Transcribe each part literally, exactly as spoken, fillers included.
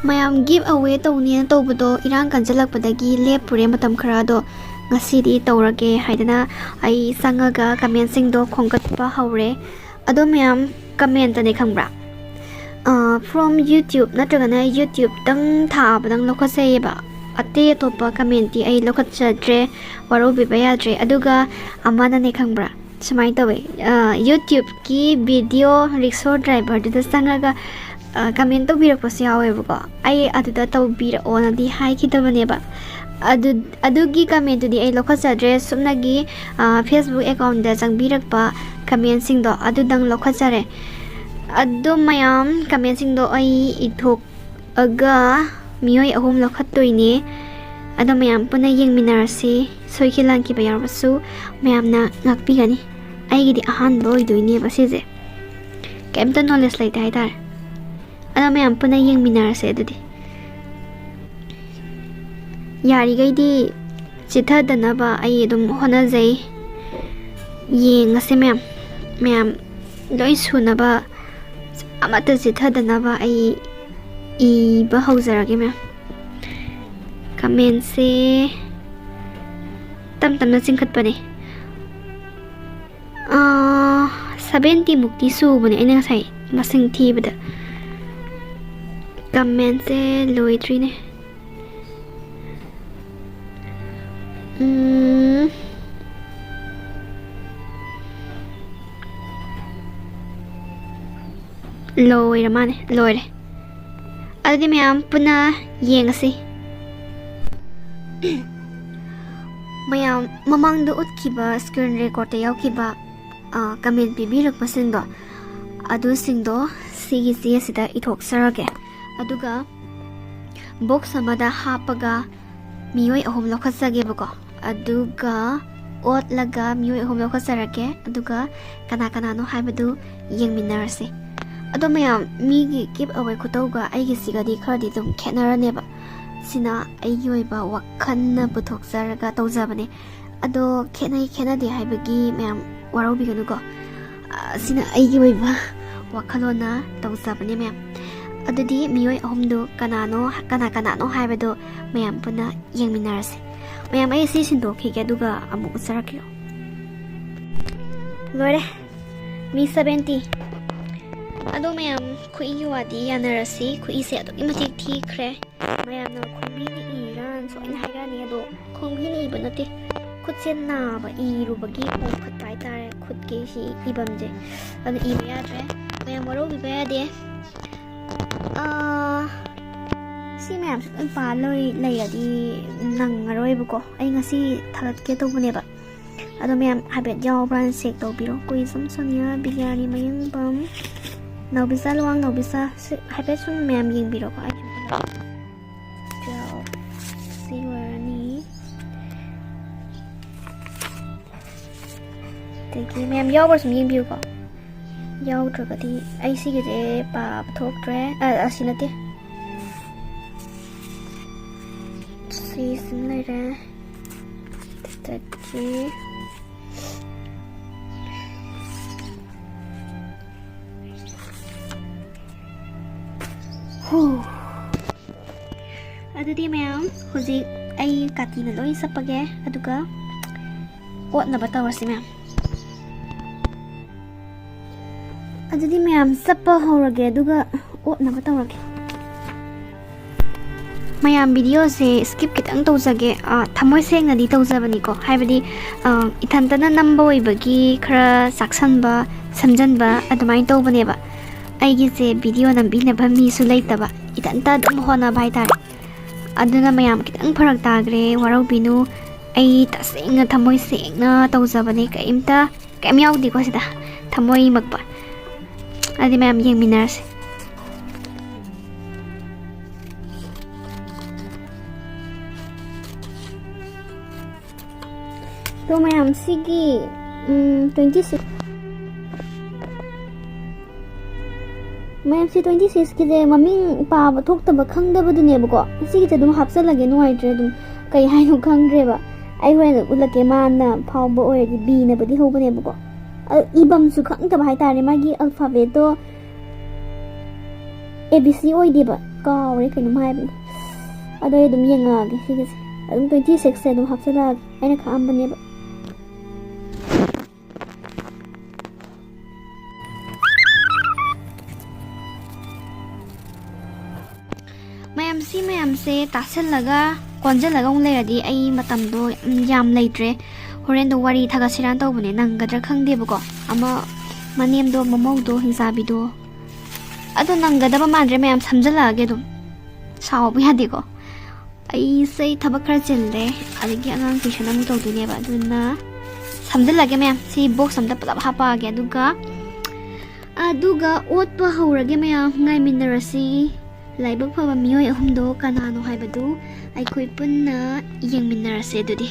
ꯃꯌꯥꯝ ꯒꯤꯐ ꯑꯋꯦ ꯇꯧꯅꯦꯅ ꯇꯧꯕꯗꯣ ꯏꯔꯥꯡ ꯀꯟꯁꯤꯜꯂꯛꯄꯗꯒꯤ ꯂꯦꯞꯄꯨꯔꯦ ꯃꯇꯝ ꯈꯔ꯫ ꯑꯗꯣ ꯉꯁꯤꯗꯤ ꯇꯧꯔꯒꯦ ꯍꯥꯏꯗꯅ ꯑꯩ ꯆꯪꯉꯒ ꯀꯃꯦꯟꯁꯤꯡꯗꯣ ꯈꯣꯝꯒꯠꯄ ꯍꯧꯔꯦ꯫ ꯑꯗꯣ ꯃꯌꯥꯝ, ꯀꯃꯦꯟꯇꯅꯦ ꯈꯪꯕ꯭ꯔꯥ? From YouTube ꯅꯠꯇ꯭ꯔꯒꯅ YouTubeꯇꯪ ꯊꯥꯕꯗꯪ ꯂꯧꯈꯠꯆꯩꯌꯦꯕ꯫ ꯑꯇꯩ ꯑꯇꯣꯞꯄ ꯀꯃꯦꯟꯇꯤ ꯑꯩ ꯂꯧꯈꯠꯆꯗ꯭ꯔꯦ, ꯋꯥꯔꯧꯕꯤꯕ ꯌꯥꯗ꯭ꯔꯦ꯫ ꯑꯗꯨꯒ ꯑꯃꯅꯅꯦ ꯈꯪꯕ꯭ꯔꯥ, ꯁꯨꯃꯥꯏꯅ ꯇꯧꯋꯦ, YouTubeꯀꯤ ꯚꯤꯗꯤꯑꯣ ꯔꯤꯛꯁꯣ ꯗ꯭ꯔꯥꯏꯚꯔꯗꯨꯗ ꯆꯪꯉꯒ ꯀꯃꯦꯟ ꯇꯧꯕꯤꯔꯛꯄꯁꯨ ꯌꯥꯎꯋꯦꯕꯀꯣ꯫ ꯑꯩ ꯑꯗꯨꯗ ꯇꯧꯕꯤꯔꯛꯑꯣꯅꯗꯤ ꯍꯥꯏꯈꯤꯗꯕꯅꯦꯕ꯫ ꯑꯗꯨ ꯑꯗꯨꯒꯤ ꯀꯃꯦꯟꯇꯨꯗꯤ ꯑꯩ ꯂꯧꯈꯠꯆꯗ꯭ꯔꯦ꯫ ꯁꯨꯞꯅꯒꯤ Facebook accountꯗ ꯆꯪꯕꯤꯔꯛꯄ ꯀꯃꯦꯟꯁꯤꯡꯗꯣ ꯑꯗꯨꯗꯪ ꯂꯧꯈꯠꯆꯔꯦ꯫ ꯑꯗꯣ ꯃꯌꯥꯝ, ꯀꯃꯦꯟꯁꯤꯡꯗꯣ ꯑꯩ ꯏꯊꯣꯛꯑꯒ ꯃꯤꯑꯣꯏ ꯑꯍꯨꯝ ꯂꯧꯈꯠꯇꯣꯏꯅꯦ꯫ ꯑꯗꯣ ꯃꯌꯥꯝ ꯄꯨꯟꯅ ꯌꯦꯡꯃꯤꯟꯅꯔꯁꯤ꯫ ꯁꯣꯏꯈꯤ ꯂꯥꯟꯈꯤꯕ ꯌꯥꯎꯔꯕꯁꯨ ꯃꯌꯥꯝꯅ ꯉꯥꯛꯄꯤꯒꯅꯤ꯫ ꯑꯩꯒꯤꯗꯤ ꯑꯍꯥꯟꯕ ꯑꯣꯏꯗꯣꯏꯅꯦꯕ ꯁꯤꯁꯦ꯫ ꯀꯩꯝꯇ ꯅꯣꯂꯦꯖ ꯂꯩꯇꯦ ꯍꯥꯏꯇꯥꯔꯦ꯫ ꯑꯗꯣ ꯃꯌꯥꯝ ꯄꯨꯟꯅ ꯌꯦꯡꯃꯤꯟꯅꯔꯁꯦ ꯑꯗꯨꯗꯤ꯫ ꯌꯥꯔꯤꯈꯩꯗꯤ ꯆꯤꯠꯊꯗꯅꯕ ꯑꯩ ꯑꯗꯨꯝ ꯍꯣꯠꯅꯖꯩ꯫ ꯌꯦꯡꯉꯁꯦ ꯃꯌꯥꯝ꯫ ꯃꯌꯥꯝ ꯂꯣꯏ ꯁꯨꯅꯕ, ꯑꯃꯠꯇ ꯆꯤꯠꯊꯗꯅꯕ ꯑꯩ ꯏꯕ ꯍꯧꯖꯔꯒꯦ ꯃꯌꯥꯝ꯫ ꯀꯃꯦꯟꯁꯦ ꯇꯞ ꯇꯞꯅ ꯆꯤꯡꯈꯠꯄꯅꯦ꯫ Seventy ꯃꯨꯛꯇꯤ ꯁꯨꯕꯅꯦ ꯑꯩꯅ ꯉꯁꯥꯏ ꯃꯁꯤꯡ ꯊꯤꯕꯗ꯫ ꯀꯃꯦꯟꯁꯦ ꯂꯣꯏꯗ꯭ꯔꯤꯅꯦ꯫ ꯎꯝ꯫ ꯂꯣꯏꯔ ꯃꯥꯅꯦ, ꯂꯣꯏꯔꯦ꯫ ꯑꯗꯨꯗꯤ ꯃꯌꯥꯝ ꯄꯨꯟꯅ ꯌꯦꯡꯉꯁꯤ꯫ ꯃꯌꯥꯝ ꯃꯃꯥꯡꯗ ꯎꯠꯈꯤꯕ screen recordꯇ ꯌꯥꯎꯈꯤꯕ ꯀꯃꯦꯟ ꯄꯤꯕꯤꯔꯛꯄꯁꯤꯡꯗꯣ, ꯑꯗꯨꯁꯤꯡꯗꯣ ꯁꯤꯒꯤ ꯆꯦ ꯑꯁꯤꯗ ꯏꯊꯣꯛꯆꯔꯒꯦ꯫ ꯑꯗꯨꯒ box ꯑꯃꯗ ꯍꯥꯞꯄꯒ ꯃꯤꯑꯣꯏ ꯑꯍꯨꯝ ꯂꯧꯈꯠꯆꯒꯦꯕꯀꯣ꯫ ꯑꯗꯨꯒ ꯑꯣꯠꯂꯒ ꯃꯤꯑꯣꯏ ꯑꯍꯨꯝ ꯂꯧꯈꯠꯆꯔꯛꯀꯦ꯫ ꯑꯗꯨꯒ ꯀꯅꯥ ꯀꯅꯥꯅꯣ ꯍꯥꯏꯕꯗꯨ ꯌꯦꯡꯃꯤꯟꯅꯔꯁꯦ꯫ ꯑꯗꯣ ꯃꯌꯥꯝ, ꯃꯤꯒꯤ ꯒꯤꯐ ꯑꯋꯦ ꯈꯨꯇꯧꯒ ꯑꯩꯒꯤꯁꯤꯒꯗꯤ ꯈꯔꯗꯤ ꯑꯗꯨꯝ ꯈꯦꯠꯅꯔꯅꯦꯕ꯫ ꯁꯤꯅ ꯑꯩꯒꯤ ꯑꯣꯏꯕ ꯋꯥꯈꯜꯅ ꯄꯨꯊꯣꯛꯆꯔꯒ ꯇꯧꯖꯕꯅꯦ꯫ ꯑꯗꯣ ꯈꯦꯠꯅꯩ ꯈꯦꯠꯅꯗꯦ ꯍꯥꯏꯕꯒꯤ ꯃꯌꯥꯝ ꯋꯥꯔꯧꯕꯤꯒꯅꯨꯀꯣ꯫ ꯑ, ꯁꯤꯅ ꯑꯩꯒꯤ ꯑꯣꯏꯕ ꯋꯥꯈꯜꯂꯣꯟꯅ ꯇꯧꯖꯕꯅꯦ ꯃꯌꯥꯝ꯫ ꯑꯗꯨꯗꯤ ꯃꯤꯑꯣꯏ ꯑꯍꯨꯝꯗꯨ ꯀꯅꯥꯅꯣ, ꯀꯅꯥ ꯀꯅꯥꯅꯣ ꯍꯥꯏꯕꯗꯨ ꯃꯌꯥꯝ ꯄꯨꯟꯅ ꯌꯦꯡꯃꯤꯟꯅꯔꯁꯤ꯫ ꯃꯌꯥꯝ, ꯑꯩ ꯁꯤ ꯁꯤꯟꯗꯣꯛꯈꯤꯒꯦ, ꯑꯗꯨꯒ ꯑꯃꯨꯛ ꯎꯠꯆꯔꯛꯀꯦ꯫ ꯂꯣꯏꯔꯦ, ꯃꯤ ꯁꯕꯦꯟꯇꯤ꯫ ꯑꯗꯣ ꯃꯌꯥꯝ, ꯈꯨꯏꯒꯤ ꯋꯥꯗꯤ ꯌꯥꯅꯔꯁꯤ꯫ ꯈꯨꯏꯁꯦ ꯑꯗꯨꯛꯀꯤ ꯃꯇꯤꯛ ꯊꯤꯈ꯭ꯔꯦ꯫ ꯃꯌꯥꯝꯅ ꯈꯣꯡꯕꯤꯅ ꯏꯔꯤꯔꯥꯅ ꯁꯣꯏꯅ ꯍꯥꯏꯔꯛꯑꯅꯤ꯫ ꯑꯗꯣ ꯈꯣꯡꯕꯤꯅ ꯏꯕ ꯅꯠꯇꯦ, ꯈꯨꯠꯁꯦ ꯅꯥꯕ, ꯏꯔꯨꯕꯒꯤ ꯄꯣꯝꯈꯠꯄ ꯍꯥꯏꯇꯥꯔꯦ, ꯈꯨꯠꯀꯤ ꯁꯤ ꯏꯕꯝꯁꯦ꯫ ꯑꯗꯨꯅ ꯏꯕ ꯌꯥꯗ꯭ꯔꯦ꯫ ꯃꯌꯥꯝ ꯋꯥꯔꯧꯕꯤꯕ ꯌꯥꯗꯦ꯫ ꯑꯥ, ꯁꯤ ꯃꯌꯥꯝꯁꯨ ꯂꯣꯏ ꯄꯥ ꯂꯣꯏ ꯂꯩꯔꯗꯤ ꯅꯪꯉꯔꯣꯏꯕꯀꯣ꯫ ꯑꯩ ꯉꯁꯤ ꯊꯥꯒꯠꯀꯦ ꯇꯧꯕꯅꯦꯕ꯫ ꯑꯗꯣ ꯃꯌꯥꯝ ꯍꯥꯏꯐꯦꯠ ꯌꯥꯎꯕ꯭ꯔꯥꯅ ꯆꯦꯛ ꯇꯧꯕꯤꯔꯣ꯫ ꯀꯨꯏꯖꯝ ꯁꯣꯅꯤꯌꯥ, ꯕꯤꯗ꯭ꯌꯥꯅꯤ ꯃꯌꯨꯝꯕꯝ, ꯅꯥꯎꯕꯤꯆꯥ ꯂꯨꯋꯥꯡ, ꯅꯥꯎꯕꯤꯆꯥ, ꯁꯤ ꯍꯥꯏꯐꯦꯠ ꯁꯨꯝ ꯃꯌꯥꯝ ꯌꯦꯡꯕꯤꯔꯣꯀꯣ꯫ ꯑꯩ ꯁꯨꯝ ꯇꯨꯋꯦꯜꯐ ꯁꯤ ꯑꯣꯏꯔꯅꯤ꯫ ꯑꯗꯒꯤ ꯃꯌꯥꯝ ꯌꯥꯎꯕ꯭ꯔꯥ ꯁꯨꯝ ꯌꯦꯡꯕꯤꯌꯨꯀꯣ꯫ ꯌꯥꯎꯗ꯭ꯔꯒꯗꯤ ꯑꯩ ꯁꯤꯒꯤꯁꯦ ꯄꯥꯕ ꯊꯣꯛꯇ꯭ꯔꯦ꯫ ꯑ, ꯑꯁꯤ ꯅꯠꯇꯦ꯫ ꯁꯤ ꯁꯨꯝ ꯂꯩꯔꯦ꯫ ꯑꯗꯒꯤ ꯍꯣ꯫ ꯑꯗꯨꯗꯤ ꯃꯌꯥꯝ, ꯍꯧꯖꯤꯛ ꯑꯩ ꯀꯥꯇꯤꯅ ꯂꯣꯏ ꯆꯞꯄꯒꯦ, ꯑꯗꯨꯒ ꯑꯣꯠꯅꯕ ꯇꯧꯔꯁꯤ ꯃꯌꯥꯝ꯫ ꯑꯗꯨꯗꯤ ꯃꯌꯥꯝ ꯆꯞꯄ ꯍꯧꯔꯒꯦ, ꯑꯗꯨꯒ ꯑꯣꯠꯅꯕ ꯇꯧꯔꯒꯦ꯫ ꯃꯌꯥꯝ, ꯚꯤꯗꯤꯑꯣꯁꯦ skip ꯈꯤꯇꯪ ꯇꯧꯖꯒꯦ꯫ ꯑ, ꯊꯃꯣꯏ ꯁꯦꯡꯅꯗꯤ ꯇꯧꯖꯕꯅꯤꯀꯣ, ꯍꯥꯏꯕꯗꯤ, ꯑ, ꯏꯊꯟꯇꯅ ꯅꯝꯕ ꯑꯣꯏꯕꯒꯤ ꯈꯔ ꯆꯥꯛꯁꯟꯕ, ꯁꯝꯖꯟꯕ ꯑꯗꯨꯃꯥꯏꯅ ꯇꯧꯕꯅꯦꯕ꯫ ꯑꯩꯒꯤꯁꯦ ꯚꯤꯗꯤꯑꯣ ꯅꯝꯕꯤꯅꯕ ꯃꯤꯁꯨ ꯂꯩꯇꯕ, ꯏꯊꯟꯇ ꯑꯗꯨꯝ ꯍꯣꯠꯅꯕ ꯍꯥꯏꯇꯥꯔꯦ꯫ ꯑꯗꯨꯅ ꯃꯌꯥꯝ, ꯈꯤꯇꯪ ꯐꯔꯛ ꯇꯥꯈ꯭ꯔꯦ, ꯋꯥꯔꯧꯕꯤꯅꯨ꯫ ꯑꯩ ꯇꯁꯦꯡꯅ ꯊꯃꯣꯏ ꯁꯦꯡꯅ ꯇꯧꯖꯕꯅꯦ, ꯀꯔꯤꯝꯇ, ꯀꯔꯤꯝ ꯌꯥꯎꯗꯦꯀꯣ ꯁꯤꯗ, ꯊꯃꯣꯏꯃꯛꯄ꯫ ꯑꯗꯨꯗꯤ ꯃꯌꯥꯝ ꯌꯦꯡꯃꯤꯟꯅꯔꯁꯦ꯫ ꯑꯗꯣ ꯃꯌꯥꯝ, ꯁꯤꯒꯤ, ꯎꯝ, ꯇ꯭ꯋꯦꯟꯇꯤ ꯁꯤꯛꯁ, ꯃꯌꯥꯝ, ꯁꯤ ꯇ꯭ꯋꯦꯟꯇꯤ ꯁꯤꯛꯁꯀꯤꯁꯦ ꯃꯃꯤꯡ ꯄꯥꯕ ꯊꯣꯛꯇꯕ ꯈꯪꯗꯕꯗꯨꯅꯦꯕꯀꯣ꯫ ꯁꯤꯒꯤꯁꯦ ꯑꯗꯨꯝ ꯍꯥꯞꯆꯜꯂꯒꯦ, ꯅꯨꯡꯉꯥꯏꯇ꯭ꯔꯦ꯫ ꯑꯗꯨꯝ ꯀꯩ ꯍꯥꯏꯅꯣ ꯈꯪꯗ꯭ꯔꯦꯕ꯫ ꯑꯩ ꯍꯣꯔꯦꯟ ꯎꯠꯂꯛꯀꯦ, ꯃꯥꯅ ꯐꯥꯎꯕ ꯑꯣꯏꯔꯗꯤ ꯕꯤꯅꯕꯨꯗꯤ ꯍꯧꯕꯅꯦꯕꯀꯣ꯫ ꯑ, ꯏꯕꯝꯁꯨ ꯈꯪꯗꯕ ꯍꯥꯏꯇꯥꯔꯦ, ꯃꯥꯒꯤ alphabetꯇꯣ꯫ ꯑꯦ ꯕꯤ ꯁꯤ ꯑꯣꯏꯗꯦꯕ, ꯀꯥꯎꯔꯦ, ꯀꯩꯅꯣꯝ ꯍꯥꯏꯕꯅꯤ꯫ ꯑꯗꯣ ꯑꯩ ꯑꯗꯨꯝ ꯌꯦꯡꯉꯛꯑꯒꯦ ꯁꯤꯒꯤꯁꯦ꯫ ꯑꯗꯨꯝ twenty six ꯁꯦ ꯑꯗꯨꯝ ꯍꯥꯞꯆꯤꯜꯂꯛꯑꯒꯦ, ꯑꯩꯅ ꯈꯥꯛꯑꯝꯕꯅꯦꯕ꯫ ꯃꯌꯥꯝ, ꯁꯤ ꯃꯌꯥꯝꯁꯦ ꯇꯥꯁꯜꯂꯒ ꯀꯣꯟꯁꯤꯜꯂꯒ ꯑꯃꯨꯛ ꯂꯩꯔꯗꯤ ꯑꯩ ꯃꯇꯝꯗꯣ ꯌꯥꯝ ꯂꯩꯇ꯭ꯔꯦ꯫ ꯍꯣꯔꯦꯟꯗꯣ ꯋꯥꯔꯤ ꯊꯥꯒꯠꯁꯤꯔꯥꯅ ꯇꯧꯕꯅꯦ, ꯅꯪꯒꯗ꯭ꯔꯥ ꯈꯪꯗꯦꯕꯀꯣ꯫ ꯑꯃ ꯃꯅꯦꯝꯗꯣ, ꯃꯃꯧꯗꯣ, ꯍꯤꯡꯆꯥꯕꯤꯗꯣ, ꯑꯗꯣ ꯅꯪꯒꯗꯕ ꯃꯥꯟꯗ꯭ꯔꯦ ꯃꯌꯥꯝ, ꯁꯝꯖꯜꯂꯛꯑꯒꯦ ꯑꯗꯨꯝ꯫ ꯁꯥꯎꯕ ꯌꯥꯗꯦꯀꯣ꯫ ꯑꯩꯁꯦ ꯊꯕꯛ ꯈꯔ ꯆꯤꯜꯂꯦ, ꯑꯗꯒꯤ ꯑꯉꯥꯡ tuition ꯑꯃꯨꯛ ꯇꯧꯗꯣꯏꯅꯦꯕ, ꯑꯗꯨꯅ ꯁꯝꯖꯜꯂꯒꯦ ꯃꯌꯥꯝ꯫ ꯁꯤ box ꯑꯝꯇ ꯄꯨꯂꯞ ꯍꯥꯞꯄꯛꯑꯒꯦ, ꯑꯗꯨꯒ, ꯑꯗꯨꯒ ꯑꯣꯠꯄ ꯍꯧꯔꯒꯦ ꯃꯌꯥꯝ, ꯉꯥꯏꯃꯤꯟꯅꯔꯁꯤ꯫ ꯂꯥꯏꯕꯛ ꯐꯕ ꯃꯤꯑꯣꯏ ꯑꯍꯨꯝꯗꯣ ꯀꯅꯥꯅꯣ ꯍꯥꯏꯕꯗꯨ ꯑꯩꯈꯣꯏ ꯄꯨꯟꯅ ꯌꯦꯡꯃꯤꯟꯅꯔꯁꯦ ꯑꯗꯨꯗꯤ꯫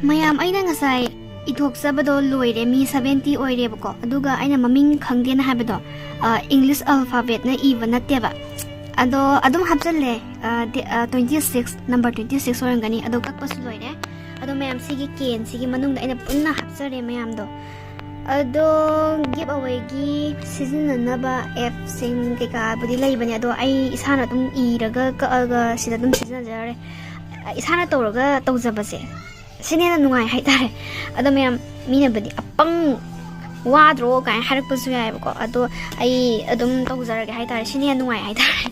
ꯃꯌꯥꯝ, ꯑꯩꯅ ꯉꯁꯥꯏ ꯏꯊꯣꯛꯆꯕꯗꯣ ꯂꯣꯏꯔꯦ, ꯃꯤ seventy ꯑꯣꯏꯔꯦꯕꯀꯣ꯫ ꯑꯗꯨꯒ ꯑꯩꯅ ꯃꯃꯤꯡ ꯈꯪꯗꯦꯅ ꯍꯥꯏꯕꯗꯣ, ꯑ, English alphabetꯅ ꯏꯕ ꯅꯠꯇꯦꯕ꯫ ꯑꯗꯣ ꯑꯗꯨꯝ ꯍꯥꯞꯆꯜꯂꯦ, ꯑ, ꯗꯦ-, ꯑ, twenty six, number twenty six ꯑꯣꯏꯔꯝꯒꯅꯤ꯫ ꯑꯗꯣ ꯀꯛꯄꯁꯨ ꯂꯣꯏꯔꯦ꯫ ꯑꯗꯣ ꯃꯌꯥꯝ, ꯁꯤꯒꯤ canꯁꯤꯒꯤ ꯃꯅꯨꯡꯗ ꯑꯩꯅ ꯄꯨꯟꯅ ꯍꯥꯞꯆꯔꯦ ꯃꯌꯥꯝꯗꯣ꯫ ꯑꯗꯣ give awayꯒꯤ ꯁꯤꯖꯤꯟꯅꯅꯕ appꯁꯤꯡ ꯀꯩꯀꯥꯕꯨꯗꯤ ꯂꯩꯕꯅꯦ, ꯑꯗꯣ ꯑꯩ ꯏꯁꯥꯅ ꯑꯗꯨꯝ ꯏꯔꯒ ꯀꯛꯑꯒ ꯁꯤꯗ ꯑꯗꯨꯝ ꯁꯤꯖꯤꯟꯅꯖꯔꯦ꯫ ꯏꯁꯥꯅ ꯇꯧꯔꯒ ꯇꯧꯖꯕꯁꯦ ꯁꯤꯅ ꯍꯦꯟꯅ ꯅꯨꯡꯉꯥꯏ ꯍꯥꯏꯇꯥꯔꯦ꯫ ꯑꯗꯣ ꯃꯌꯥꯝ, ꯃꯤꯅꯕꯨꯗꯤ "ꯑꯄꯪ, ꯋꯥꯗ꯭ꯔꯣ?" ꯀꯥꯏꯅ ꯍꯥꯏꯔꯛꯄꯁꯨ ꯌꯥꯏꯑꯕꯀꯣ, ꯑꯗꯣ ꯑꯩ ꯑꯗꯨꯝ ꯇꯧꯖꯔꯒꯦ ꯍꯥꯏꯇꯥꯔꯦ, ꯁꯤꯅ ꯍꯦꯟꯅ ꯅꯨꯡꯉꯥꯏ ꯍꯥꯏꯇꯥꯔꯦ꯫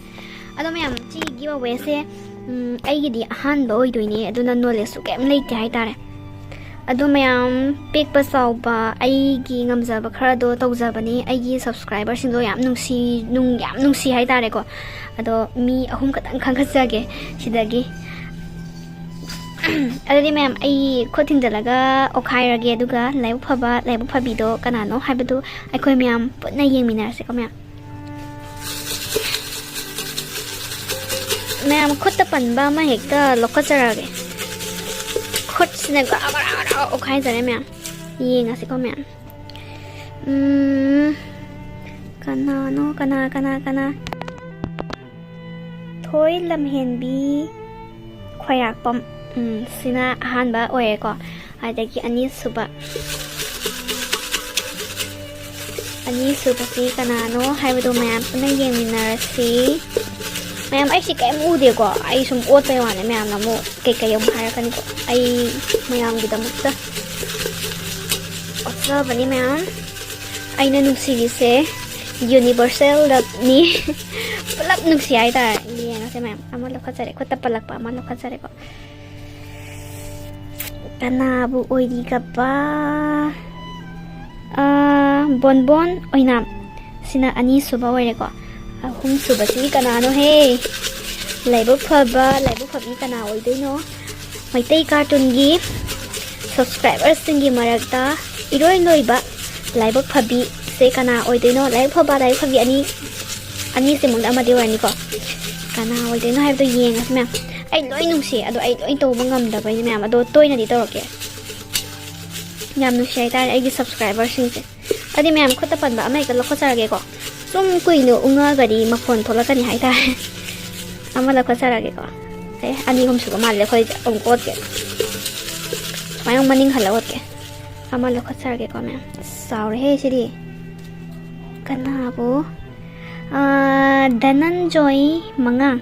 ꯑꯗꯣ ꯃꯌꯥꯝ, ꯁꯤꯒꯤ give awayꯁꯦ, ꯎꯝ, ꯑꯩꯒꯤꯗꯤ ꯑꯍꯥꯟꯕ ꯑꯣꯏꯗꯣꯏꯅꯦ, ꯑꯗꯨꯅ knowledgeꯁꯨ ꯀꯩꯝ ꯂꯩꯇꯦ ꯍꯥꯏꯇꯥꯔꯦ꯫ ꯑꯗꯣ ꯃꯌꯥꯝ, ꯄꯤꯛꯄ ꯆꯥꯎꯕ ꯑꯩꯒꯤ ꯉꯝꯖꯕ ꯈꯔꯗꯣ ꯇꯧꯖꯕꯅꯤ꯫ ꯑꯩꯒꯤ subscriberꯁꯤꯡꯗꯣ ꯌꯥꯝ ꯅꯨꯡꯁꯤ, ꯅꯨꯡ-, ꯌꯥꯝ ꯅꯨꯡꯁꯤ ꯍꯥꯏꯇꯥꯔꯦꯀꯣ꯫ ꯑꯗꯣ ꯃꯤ ꯑꯍꯨꯝ ꯈꯛꯇꯪ ꯈꯟꯒꯠꯆꯒꯦ ꯁꯤꯗꯒꯤ꯫ ꯑꯗꯨꯗꯤ ꯃꯌꯥꯝ, ꯑꯩ ꯈꯨꯠ ꯊꯤꯡꯖꯤꯜꯂꯒ ꯑꯣꯠꯈꯥꯏꯔꯒꯦ, ꯑꯗꯨꯒ ꯂꯥꯏꯕꯛ ꯐꯕ, ꯂꯥꯏꯕꯛ ꯐꯕꯤꯗꯣ ꯀꯅꯥꯅꯣ ꯍꯥꯏꯕꯗꯨ ꯑꯩꯈꯣꯏ ꯃꯌꯥꯝ ꯄꯨꯟꯅ ꯌꯦꯡꯃꯤꯟꯅꯔꯁꯤꯀꯣ ꯃꯌꯥꯝ꯫ ꯃꯌꯥꯝ, ꯈꯨꯠꯇ ꯄꯟꯕ ꯑꯃ ꯍꯦꯛꯇ ꯂꯧꯈꯠꯆꯔꯛꯑꯒꯦ꯫ ꯈꯨꯠꯁꯤꯅ ꯒ꯭ꯔꯥ ꯒ꯭ꯔꯥ ꯒ꯭ꯔꯥ ꯑꯣꯠꯈꯥꯏꯖꯔꯦ ꯃꯌꯥꯝ꯫ ꯌꯦꯡꯉꯁꯤꯀꯣ ꯃꯌꯥꯝ꯫ ꯎꯝ, ꯀꯅꯥꯅꯣ? ꯀꯅꯥ, ꯀꯅꯥ, ꯀꯅꯥ? ꯊꯣꯏ ꯂꯝꯍꯦꯟꯕꯤ ꯈ꯭ꯋꯥꯏꯔꯥꯛꯄꯝ, ꯎꯝ, ꯁꯤꯅ ꯑꯍꯥꯟꯕ ꯑꯣꯏꯔꯦꯀꯣ꯫ ꯑꯗꯒꯤ ꯑꯅꯤꯁꯨꯕ, ꯑꯅꯤꯁꯨꯕꯁꯤ ꯀꯅꯥꯅꯣ ꯍꯥꯏꯕꯗꯣ ꯃꯌꯥꯝ ꯄꯨꯟꯅ ꯌꯦꯡꯃꯤꯟꯅꯔꯁꯤ꯫ ꯃꯌꯥꯝ, ꯑꯩꯁꯤ ꯀꯔꯤꯝ ꯎꯗꯦꯀꯣ, ꯑꯩ ꯁꯨꯝ ꯑꯣꯠꯄꯩ ꯋꯥꯅꯤ꯫ ꯃꯌꯥꯝꯅ ꯑꯃꯨꯛ ꯀꯩꯀꯩ ꯑꯃꯨꯛ ꯍꯥꯏꯔꯛꯀꯅꯤꯀꯣ꯫ ꯑꯩ ꯃꯌꯥꯝꯒꯤꯗꯃꯛꯇ ꯑꯣꯠꯆꯕꯅꯤ ꯃꯌꯥꯝ꯫ ꯑꯩꯅ ꯅꯨꯡꯁꯤꯔꯤꯁꯦ ꯌꯨꯅꯤꯚꯔꯁꯦꯜ ꯂꯞꯅꯤ꯫ ꯄꯨꯂꯞ ꯅꯨꯡꯁꯤ ꯍꯥꯏꯇꯥꯔꯦ꯫ ꯌꯦꯡꯉꯁꯦ ꯃꯌꯥꯝ꯫ ꯑꯃ ꯂꯧꯈꯠꯆꯔꯦ, ꯈꯨꯠꯇ ꯄꯜꯂꯛꯄ ꯑꯃ ꯂꯧꯈꯠꯆꯔꯦꯀꯣ꯫ ꯀꯅꯥꯕꯨ ꯑꯣꯏꯔꯤꯒꯕ? ꯑꯥ, ꯕꯣꯟꯕꯣꯟ ꯑꯣꯏꯅꯥꯝ꯫ ꯁꯤꯅ ꯑꯅꯤꯁꯨꯕ ꯑꯣꯏꯔꯦꯀꯣ꯫ ꯑꯍꯨꯝꯁꯨꯕꯁꯤ ꯀꯅꯥꯅꯣꯍꯦ? ꯂꯥꯏꯕꯛ ꯐꯕ, ꯂꯥꯏꯕꯛ ꯐꯕꯤ ꯀꯅꯥ ꯑꯣꯏꯗꯣꯏꯅꯣ? ꯃꯩꯇꯩ ꯀꯥꯔꯇꯨꯟꯒꯤ ꯁꯕꯁꯀ꯭ꯔꯥꯏꯕꯔꯁꯤꯡꯒꯤ ꯃꯔꯛꯇ ꯏꯔꯣꯏ ꯂꯣꯏꯕ ꯂꯥꯏꯕꯛ ꯐꯕꯤꯁꯦ ꯀꯅꯥ ꯑꯣꯏꯗꯣꯏꯅꯣ? ꯂꯥꯏꯕꯛ ꯐꯕ, ꯂꯥꯏꯕꯛ ꯐꯕꯤ ꯑꯅꯤ, ꯑꯅꯤꯁꯤꯃꯛꯇ ꯑꯃꯗꯤ ꯑꯣꯏꯔꯅꯤꯀꯣ꯫ ꯀꯅꯥ ꯑꯣꯏꯗꯣꯏꯅꯣ ꯍꯥꯏꯕꯗꯣ ꯌꯦꯡꯉꯁꯤ ꯃꯌꯥꯝ꯫ ꯑꯩ ꯂꯣꯏ ꯅꯨꯡꯁꯤ, ꯑꯗꯣ ꯑꯩ ꯂꯣꯏ ꯇꯧꯕ ꯉꯝꯗꯕꯩꯅꯦ ꯃꯌꯥꯝ, ꯑꯗꯣ ꯇꯣꯏꯅꯗꯤ ꯇꯧꯔꯛꯀꯦ꯫ ꯌꯥꯝ ꯅꯨꯡꯁꯤ ꯍꯥꯏꯇꯥꯔꯦ ꯑꯩꯒꯤ ꯁꯕꯁꯀ꯭ꯔꯥꯏꯕꯔꯁꯤꯡꯁꯦ꯫ ꯑꯗꯨꯗꯤ ꯃꯌꯥꯝ, ꯈꯨꯠꯇ ꯄꯟꯕ ꯑꯃ ꯍꯦꯛꯇ ꯂꯧꯈꯠꯆꯔꯒꯦꯀꯣ꯫ ꯁꯨꯝ ꯀꯨꯏꯅ ꯎꯪꯉꯒꯗꯤ ꯃꯈꯣꯟ ꯊꯣꯛꯂꯛꯀꯅꯤ ꯍꯥꯏꯇꯥꯔꯦ꯫ ꯑꯃ ꯂꯧꯈꯠꯆꯔꯒꯦꯀꯣ꯫ ꯑꯦ, ꯑꯅꯤ ꯑꯍꯨꯝ ꯁꯨꯕ ꯃꯥꯜꯂꯦ, ꯑꯩꯈꯣꯏ ꯑꯃꯨꯛ ꯑꯣꯠꯀꯦ꯫ ꯁꯨꯃꯥꯏꯅ ꯑꯃꯨꯛ ꯃꯅꯤꯡ ꯍꯜꯂ ꯑꯣꯠꯀꯦ꯫ ꯑꯃ ꯂꯧꯈꯠꯆꯔꯒꯦꯀꯣ ꯃꯌꯥꯝ꯫ ꯆꯥꯎꯔꯦꯍꯦ ꯁꯤꯗꯤ꯫ ꯀꯅꯥꯕꯨ? ꯑꯥ, ꯙꯅꯟꯖꯣꯏ ꯃꯉꯥꯡ꯫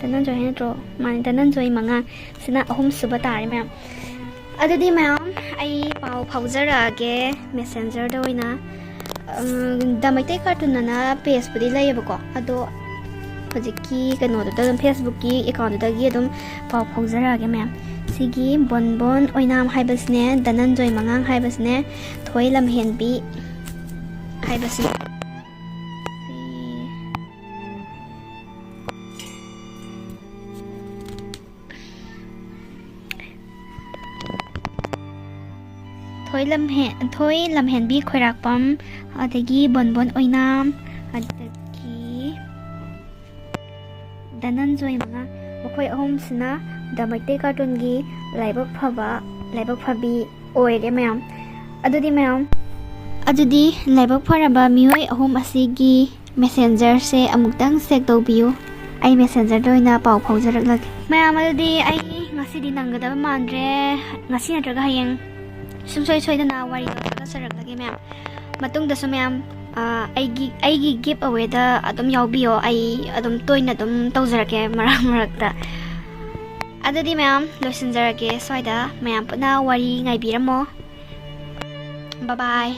ꯙꯅꯟꯖꯣꯏ ꯍꯥꯏ ꯅꯠꯇ꯭ꯔꯣ? ꯃꯥꯅꯦ, ꯙꯅꯟꯖꯣꯏ ꯃꯉꯥꯡ꯫ ꯁꯤꯅ ꯑꯍꯨꯝꯁꯨꯕ ꯇꯥꯔꯦ ꯃꯌꯥꯝ꯫ ꯑꯗꯨꯗꯤ ꯃꯌꯥꯝ, ꯑꯩ ꯄꯥꯎ ꯐꯥꯎꯖꯔꯛꯑꯒꯦ ꯃꯦꯁꯦꯟꯖꯔꯗ ꯑꯣꯏꯅ꯫ ꯎꯝ, ꯗ ꯃꯩꯇꯩ ꯀꯥꯔꯇꯨꯟ ꯑꯅ ꯄꯦꯖꯄꯨꯗꯤ ꯂꯩꯌꯦꯕꯀꯣ, ꯑꯗꯣ ꯍꯧꯖꯤꯛꯀꯤ ꯀꯩꯅꯣꯗꯨꯗ ꯑꯗꯨꯝ, ꯐꯦꯁꯕꯨꯛꯀꯤ ꯑꯦꯀꯥꯎꯟꯗꯨꯗꯒꯤ ꯑꯗꯨꯝ ꯄꯥꯎ ꯐꯥꯎꯖꯔꯛꯑꯒꯦ ꯃꯌꯥꯝ꯫ ꯁꯤꯒꯤ ꯕꯣꯟꯕꯣꯟ ꯑꯣꯏꯅꯥꯝ ꯍꯥꯏꯕꯁꯤꯅꯦ, ꯙꯅꯟꯖꯣꯏ ꯃꯉꯥꯡ ꯍꯥꯏꯕꯁꯤꯅꯦ, ꯊꯣꯏ ꯂꯝꯍꯦꯟꯕꯤ ꯍꯥꯏꯕꯁꯤꯅꯦ꯫ ꯁꯤ ꯊꯣꯏ ꯂꯝꯍꯦ-, ꯊꯣꯏ ꯂꯝꯍꯦꯟꯕꯤ ꯈꯣꯏꯔꯥꯛꯄꯝ, ꯑꯗꯒꯤ ꯕꯣꯟꯕꯣꯟ ꯑꯣꯏꯅꯥꯝ, ꯑꯗꯒꯤ ꯙꯅꯟꯖꯣꯏ ꯃꯉꯥꯡ, ꯃꯈꯣꯏ ꯑꯍꯨꯝꯁꯤꯅ ꯗ ꯃꯩꯇꯩ ꯀꯥꯔꯇꯨꯟꯒꯤ ꯂꯥꯏꯕꯛ ꯐꯕ, ꯂꯥꯏꯕꯛ ꯐꯕꯤ ꯑꯣꯏꯔꯦ ꯃꯌꯥꯝ꯫ ꯑꯗꯨꯗꯤ ꯃꯌꯥꯝ, ꯑꯗꯨꯗꯤ ꯂꯥꯏꯕꯛ ꯐꯔꯕ ꯃꯤꯑꯣꯏ ꯑꯍꯨꯝ ꯑꯁꯤꯒꯤ ꯃꯦꯁꯦꯟꯖꯔꯁꯦ ꯑꯃꯨꯛꯇꯪ ꯆꯦꯛ ꯇꯧꯕꯤꯌꯨ꯫ ꯑꯩ ꯃꯦꯁꯦꯟꯖꯔꯗ ꯑꯣꯏꯅ ꯄꯥꯎ ꯐꯥꯎꯖꯔꯛꯂꯒꯦ꯫ ꯃꯌꯥꯝ, ꯑꯗꯨꯗꯤ ꯑꯩ ꯉꯁꯤꯗꯤ ꯅꯪꯒꯗꯕ ꯃꯥꯟꯗ꯭ꯔꯦ꯫ ꯉꯁꯤ ꯅꯠꯇ꯭ꯔꯒ ꯍꯌꯦꯡ ꯁꯨꯡꯁꯣꯏ ꯁꯣꯏꯗꯅ ꯋꯥꯔꯤꯗꯣ ꯊꯥꯒꯠꯆꯔꯛꯂꯒꯦ ꯃꯌꯥꯝ꯫ ꯃꯇꯨꯡꯗꯁꯨ ꯃꯌꯥꯝ ꯑ, ꯑꯩꯒꯤ ꯑꯩꯒꯤ ꯒꯤꯞ ꯑꯋꯦꯗ ꯑꯗꯨꯝ ꯌꯥꯎꯕꯤꯌꯣ꯫ ꯑꯩ ꯑꯗꯨꯝ ꯇꯣꯏꯅ ꯑꯗꯨꯝ ꯇꯧꯖꯔꯛꯀꯦ ꯃꯔꯛ ꯃꯔꯛꯇ꯫ ꯑꯗꯨꯗꯤ ꯃꯌꯥꯝ ꯂꯣꯏꯁꯤꯟꯖꯔꯒꯦ ꯁ꯭ꯋꯥꯏꯗ꯫ ꯃꯌꯥꯝ ꯄꯨꯟꯅ ꯋꯥꯔꯤ ꯉꯥꯏꯕꯤꯔꯝꯃꯣ꯫ ꯕꯥꯏ ꯕꯥꯏ꯫